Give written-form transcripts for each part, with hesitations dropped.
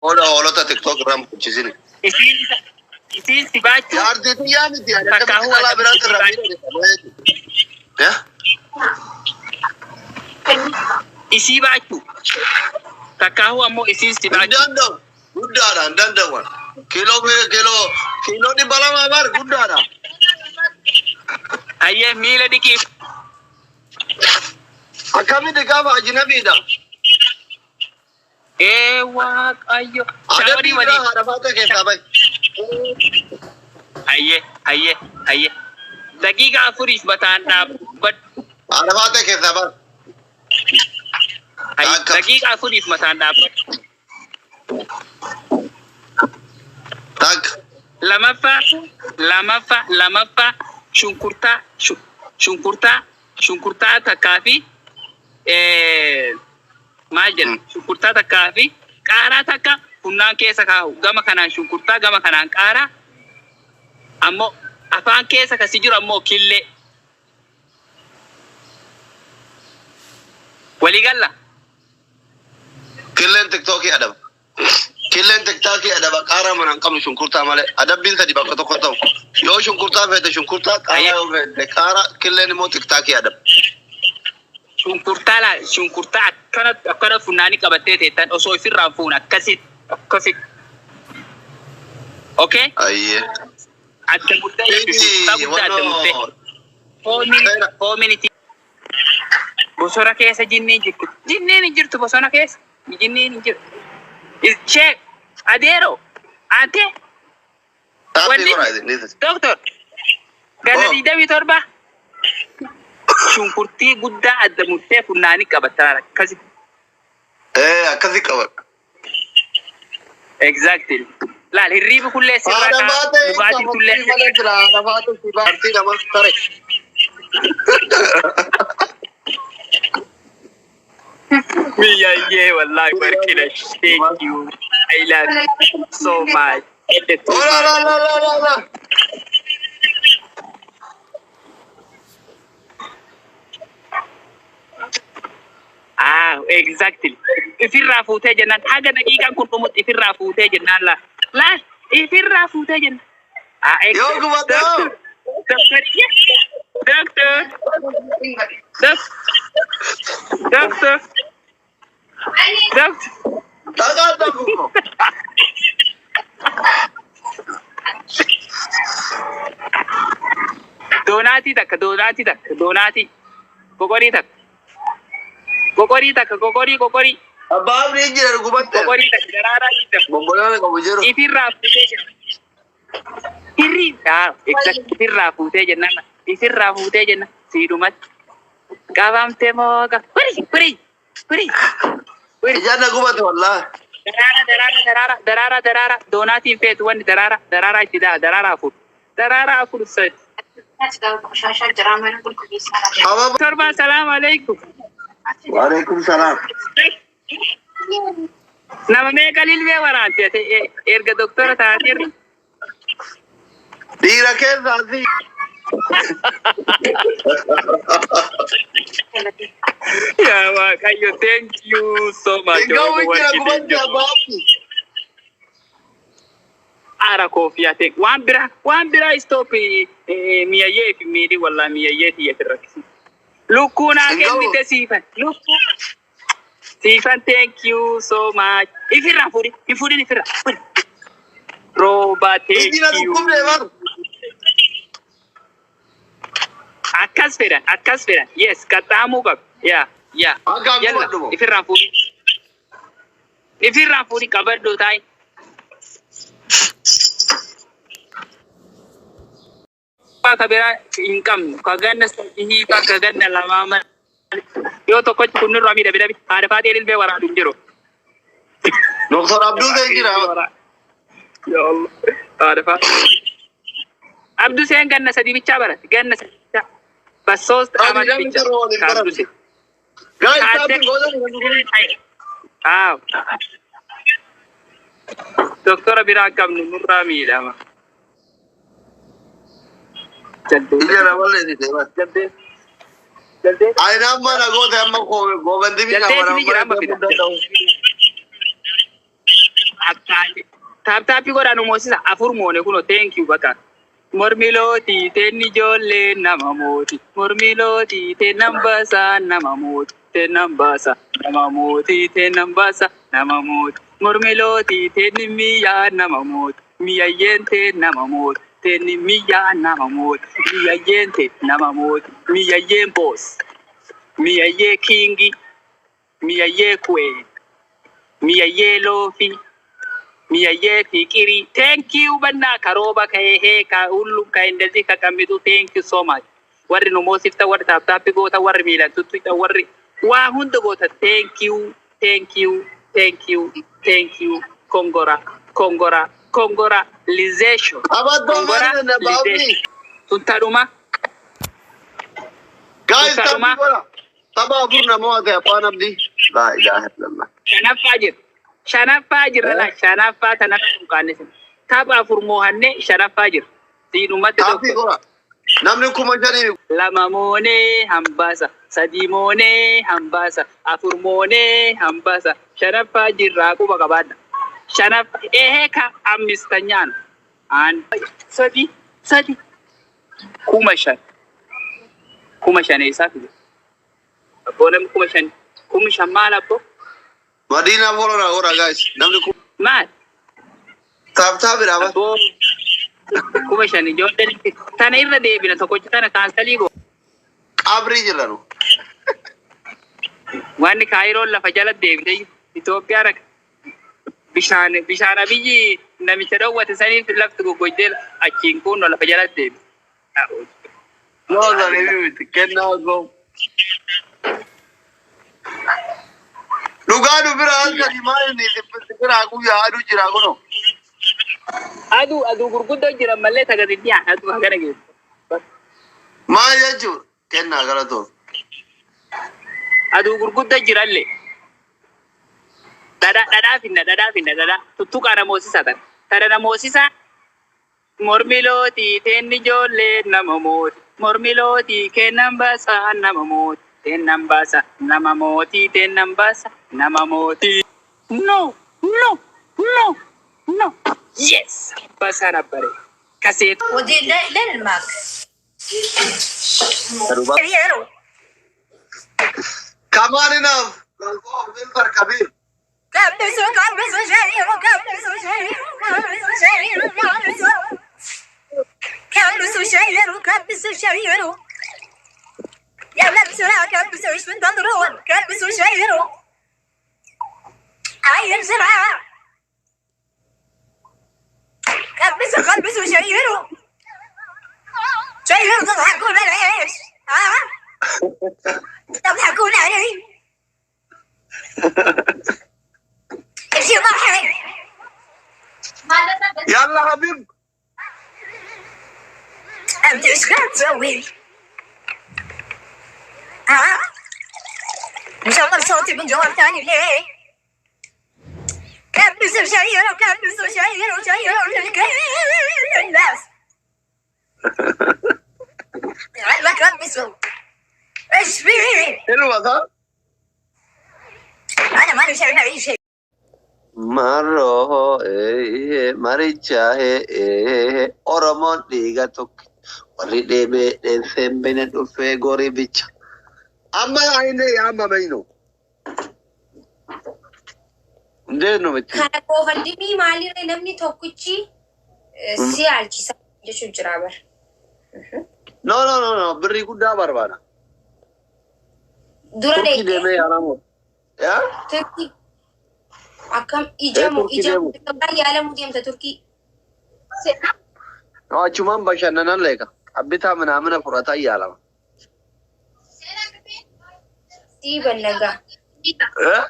Hola hoolota TikTok irraa mukuchisini. Isiin isiin si baachuu Jaartii xiyyaa miti ani takka akkamitti huwa dhalaa biraatti si irraa baachuu. miidhagina. Eh? Isii baachuu. Takkaahuu ammoo isiin si Hin baachuu. danda'u. Guddaadha hin danda'u. Kiiloo kiiloo kiiloo 200 bar guddaadha. Hayyee miila dhiqiif. Akkamitti gaafa ajnabiidha. Ee Waaqayyo. Shaaworii Adabbii biraa waliin. haadha faatee keessaa bahi. Hayyee hayyee hayyee. Daqiiqa afuriif mataan dhaabbadhu. Haadha faatee keessaa bahi. Hayyee Akka. daqiiqa afuriif mataan dhaabbadhu. Takka. Lamaffaa lamaffaa lamaffaa shunkurtaa shunkurtaa shunkurtaa takkaa fi maal jedha shunkurtaa takkaa fi qaaraa takka funnaan keessa kaa'u gama kanaan shunkurtaa gama kanaan qaaraa ammoo afaan keessa kasi jiru ammoo killee walii galla. Killeen tiktookii adaba. Killeen tiktookii adaba qaaraa mana hin qabnu shunkurtaa malee. Adabbiin sadi bakka tokko ta'u. Yoo shunkurtaa feete shunkurtaa, qaaraa yoo feete qaaraa, killeen immoo tiktookii adaba. Shunkurtaa laa shunkurtaa akkana akkana funnaanii qabattee teettan osoo ofirraa hin fuune akkasitti akkasitti. Okay? Ayyee. Adda murtee jechuudha. Shunkurtaa guddaa adda murtee. Wannoo. Four minutes, 4 minutes. Bosona keessa jinniin jirtu. Jinniin hin jirtu bosona keessa. Jinniin hin jirtu. Ishee adeero ante Taappii wanni godhaa isin dhiisas. doktor ganna Oh. 27 shunkurtii guddaa adda murtee funnaanii qabatta akkasitti. Ee akkasi qabadha. Exactly. Laal hirriibi kullee sirraa Haadha ka'a. baatee Dhugaatiin tullee malee jira. Haadha baatee si baartii nama tare. Miyayyee wallahi barkina. Thank you. I love you so much. And too Ola much. la la la la la. Ah, exactly. Ifirraa fuutee jennaan haga daqiiqaan kun dhumutti ifirraa fuutee jennaan laa. Laal ifirraa fuutee jennaan. Ah, Yoo gubate hoo? Doctor, doctor, doctor, doctor. Dhagaa dhagu. Doonaatii takka, doonaatii takka, doonaatii. Qoqorii takka. Qoqorii takka, qoqorii, qoqorii. Abbaa abdii jira gubatte. Qoqorii takka, daraaraa jira. Bobbolaana qabu jiru. Ifirraa fuutee jenna. Hirri, ah, exact. Ifirraa fuutee jennaan. Ifirraa fuutee jenna. Siidhumatti. Qabamte mooqa. Firi, firi, firi. Firi. Ijaan na gubate wallaahi. Daraara, daraara, daraara, daraara, daraara. Doonaatiin feetu wanni daraara, daraara itti daa, daraara afur. Daraara afur sadi. Ababa. Torba, salaamu alaikum. Waalaikum salaam. Nama meeqa lilmee waraante ati erga doktora taateerra? Dhiira keessaa si. Yaa Waaqayyo, thank you so much. Egaa Oromoo jira warqii gubate abbaa abdii. Ara koofiyaa ta'e waan biraa waan biraa stop miyayyee fi miidhii wallaa miyayyee tiyya rakkisi. Lukkuu naa Hin gahu. kennite siifan. Lukkuu siifan thank you so much. Ifirraa fuudhi hin fuudhin ifirraa. Fuudhi. Rooba thank Iji na you. dhukkubne bar. Akkas fedhan akkas fedhan yes qaxxaamuu qabu yaa yaa. Akka Yalla gubadhu moo? ifirraa fuudhi. Ifirraa fuudhi qabadhu taa'i. Ka biraa hin qabnu ka ganna sadii ka ganna lamaa malee yoo tokkochi kun nurraa miidhame dhabi haadha faatee ilmee waraanu hin jiru. Doktor Abduu ta'e jira. Ya Allah. Haadha faatee. Abduu seen ganna sadii bichaa barate ganna sadii bichaa. Bas ሶስት Ani አመት namni ብቻ yeroo waliin ከአብዱ barate. ሴን Guys, taappiin gootanii አዎ doktora biraa qabnu nurraa miidhama. Ija na balleessite bar. Jaldeessa Ani amma na goote amma goobanti mi Jaldeessi ni jira amma fida. Tap tapii godhaa nu moosisa. Afur moone kunoo, thank you bakka. Mormilooti teenni ijoollee nama mooti. Mormilooti teennan baasaa nama mooti. Teennan baasa nama mooti. Teennan baasa nama mooti. Mormilooti teenni miyyaa nama mooti. Miyayyeen teen nama mooti. Teenni miyyaa nama mooti. Miyayyeen teen nama mooti. Miyayyeen boss. Miyayyee king. Miyayyee queen. Miyayyee loofi. Miyayyee fiqirii. Thank you bannaa karooba ka'ee ka ሁሉም ከእንደዚህ ከቀሚጡ thank you so much. Warri nu moosifta, warri tap tapii goota, warri miilan tuttuqxa, warri waa hunda goota, thank you, thank you, thank you, thank you. Kongora, kongora, kongora lization. Qabattoo maali baabni? Tun tadhuma. Guys, Tun tadhuma. Taphi godha. Tapha afur nama ta'e abbaan abdii. Laa ilaaha illallah. Shanaffaa jira. Shanaffaa jirra laa, shanaffaa tanarra hin qaannisin. Tapha afur moohannee shanaffaa jira. Diinumatti Taphi tokko. godha. Namni 5,000. Lama moonee hambaasa, sadi moonee hambaasa, afur moonee hambaasa, shanaffaa jirraa quba qabaadha. Shanaffaa ehee ka ammistanyaan. Aan sadi sadi 5,000. 5,000 eessaa fide? Abboo, namni 5,000. 5,000 maal abboo? Madiinaa follow naa godha, guys. Namni kuma. Maal? Tap tapidha ba. Abboo, 5,000 ijoolleen tana irra deebina, tokkocha tana cancel goo. Qabrii jirra nu. Wanni Kaayiroon lafa jala deebite Itoophiyaa raqa. Bishaan Abiyyi namicha dhowwate saniif lafti goggojdee achiin kunno lafa jala deebite. No, sanii miti. Kennaa osoo. Dhugaa nu bira halkanii maal inni biraa guyyaa aduu jira kunoo. Aduu gurguddoo jiran malee tagati dhiyaan aduu hagana geessu. Maal jechuudha? Kennaa galatoo. Aduu gurguddoo jirallee. Dhadhaa finna, dhadhaa finna, dhadhaa tuttuqaa namoosisa tana. Tana namoosisa. Mormilootii teenni ijoollee nama mooti. Mormilootii kennan baasaa nama mooti. Teennan baasa nama mootii, teennan baasa nama mootii. No, no, no, no. Yes. Baasaa nabbare. Kaseet. ودي لين الماك. كمان enough. فلتر كبير. كبسوا كبسوا شيء كبسوا شيء كبسوا شيء كبسوا شيء كبسوا شيء يلا بسرعة كبسوا، ايش تنتظرون؟ كبسوا شيء، هيا بسرعة، كبسوا كبسوا شيروا شيروا. تضحكون على ايش؟ ها؟ تضحكون علي؟ ايش يضحك؟ يلا حبيب. انت ايش قاعد تسوي؟ ها؟ مشغل صوتي من جوال ثاني ليه؟ كبسوا شيروا كبسوا شيروا شيروا كل الناس، يلا كبسوا، ايش فيه؟ حلوة صح؟ انا ماني شايفه اي شيء. Maroo maricha Oromoon dhiiga tokko warri dheebee dheenseen bine dhufee gorii bicha. Amma ayine amma beeynu. Hundeen nu miti. Kana GoFundMe maalirra namni tokkichi si yaalchisa jechuun jira bara. No, no, no, no, birrii guddaa barbaada. Dura Turkii dheekee deemee yaalamu. Yaa? Turkii akkam ijamu Turkii ijamu deemu. yaalamuu deemta Turkii. No, achumaan bashannanan leeka. Abbitaa minaamina fudhataa yaalama. Sii bannagaa. Eh?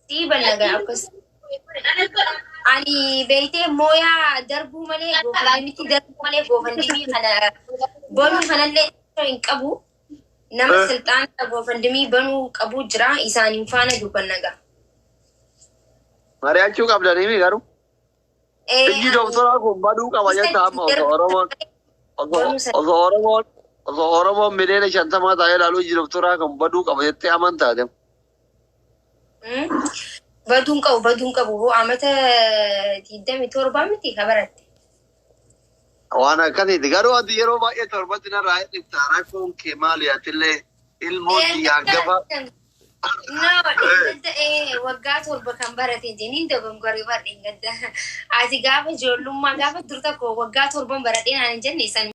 Sii bannagaa akkas. Ani beeytee mooyaa darbuu malee, GoFundMetti darbuu malee, GoFundMe kana banuu kanallee hin qabu. Nama silxaana GoFundMe banuu qabu jira, isaaniin faana dubbannagaa. Mari'achuu qabdanii garuu. Ijji doktoraa kun baduu qaba jetta amma osoo Oromoon 50 miliyoona ta'ee ilaaluu ijji doktoraa kun baduu qaba jettee amantaate. Baduun qabu baduun qabu hoo amata 27 miti ka baratte. Waan akkasiiti. Garuu ati yeroo baay'ee torbatti narraa hir'ifta. Rakkoon kee maali atillee ilmoo xiyyaa gaba. No, dheengadda waggaa 7 kan barate jeniin dogongoree bar dheengadda. Ati gaafa ijoollummaa gaafa dur tokko waggaa 7n baradhee naan hin jenne san.